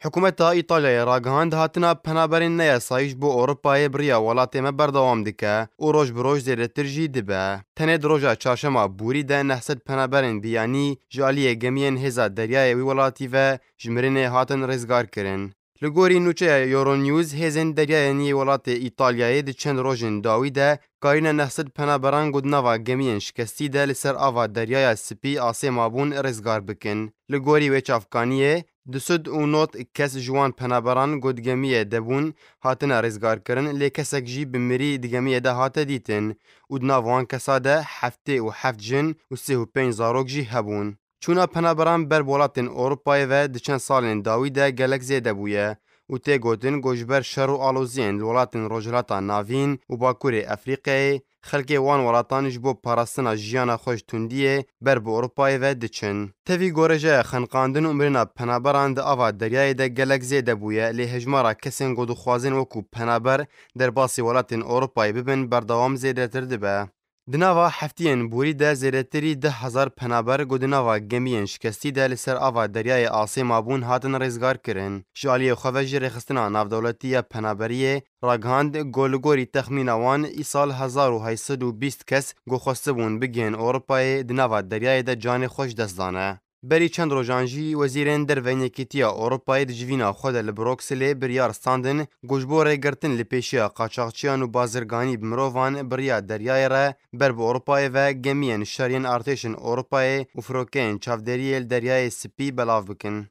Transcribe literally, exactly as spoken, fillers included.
Hikûmeta Îtalyayê ragihand, hatina penaberên neyasayî ji bo Ewropayê bi riya welatê me berdewam dike û roj bi roj zêdetir jî dibe. Tenê di roja çarşema borî de neh sed penaberên biyanî ji aliyê gemiyên hêza deryayê wî welatî ve ji mirinê hatin rêzgarkirin. Li gorî nûçeya Euronews, hêzên deryayê yên yê welatê Îtalyayê di çend rojên dawî de karîne neh sed penaberan ku di nava gemiyên şikestî de li ser ava Deryaya Spî asê mabûn rêzgar bikin. Li gorî wê çavkaniyê, du sed û nod kes ji wan penaberan ku di gemiyê de bûn, hatine rêzgarkirin, lê kesek jî bi mirî di gemiyê de hate dîtin û di nav wan kesa de heftê û heft jin û sê û pênc zarok jî hebûn. Çûna penaberan ber bi welatên Ewropayê ve di çend salên dawî de gelek zêde bûye û tê gotin ku ji ber şer û aloziyên li welatên Rojhilata Navîn û Bakurê Efrîqyayê, xelkê wan welatan ji bo parastina jiyana xwe ji tundiyê ber bi Ewropayê ve diçin. Tevî gorejeya xeniqandin û mirina penaberan di ava deryayê de gelek zêde bûye, lê hejmara kesên ku dixwazin wekû penaber derbasî welatên Ewropayê bibin berdewam zêdetir dibe. Di nava heftiyên borî de zêdetirî deh hezar penaber ku di nava gemiyên şikestî de li ser ava deryayê asê mabûn hatin rêzgarkirin. Ji aliyê xwe ve jî Rêxistina Navdewletî ya Penaberiyê ragihand ku li gorî texmîna wan îsal hezar û heşt sed û bîst kes ku xwestibûn bigihên Ewropayê di nava deryayê de canê xwe ji dest dane. Berî çend rojan jî wezîrên derve yên Yekîtiya Ewropayê di civîna xwe de li Brokselê biryar standin ku ji bo rêgirtin li pêşiya qaçaxçiyan û bazirganî bi mirovan bi riya deryayê re ber bi Ewropayê ve gemiyên şer yên artêşên Ewropayê û firokeyên çavdêriyê li Deryayê Spî belav bikin.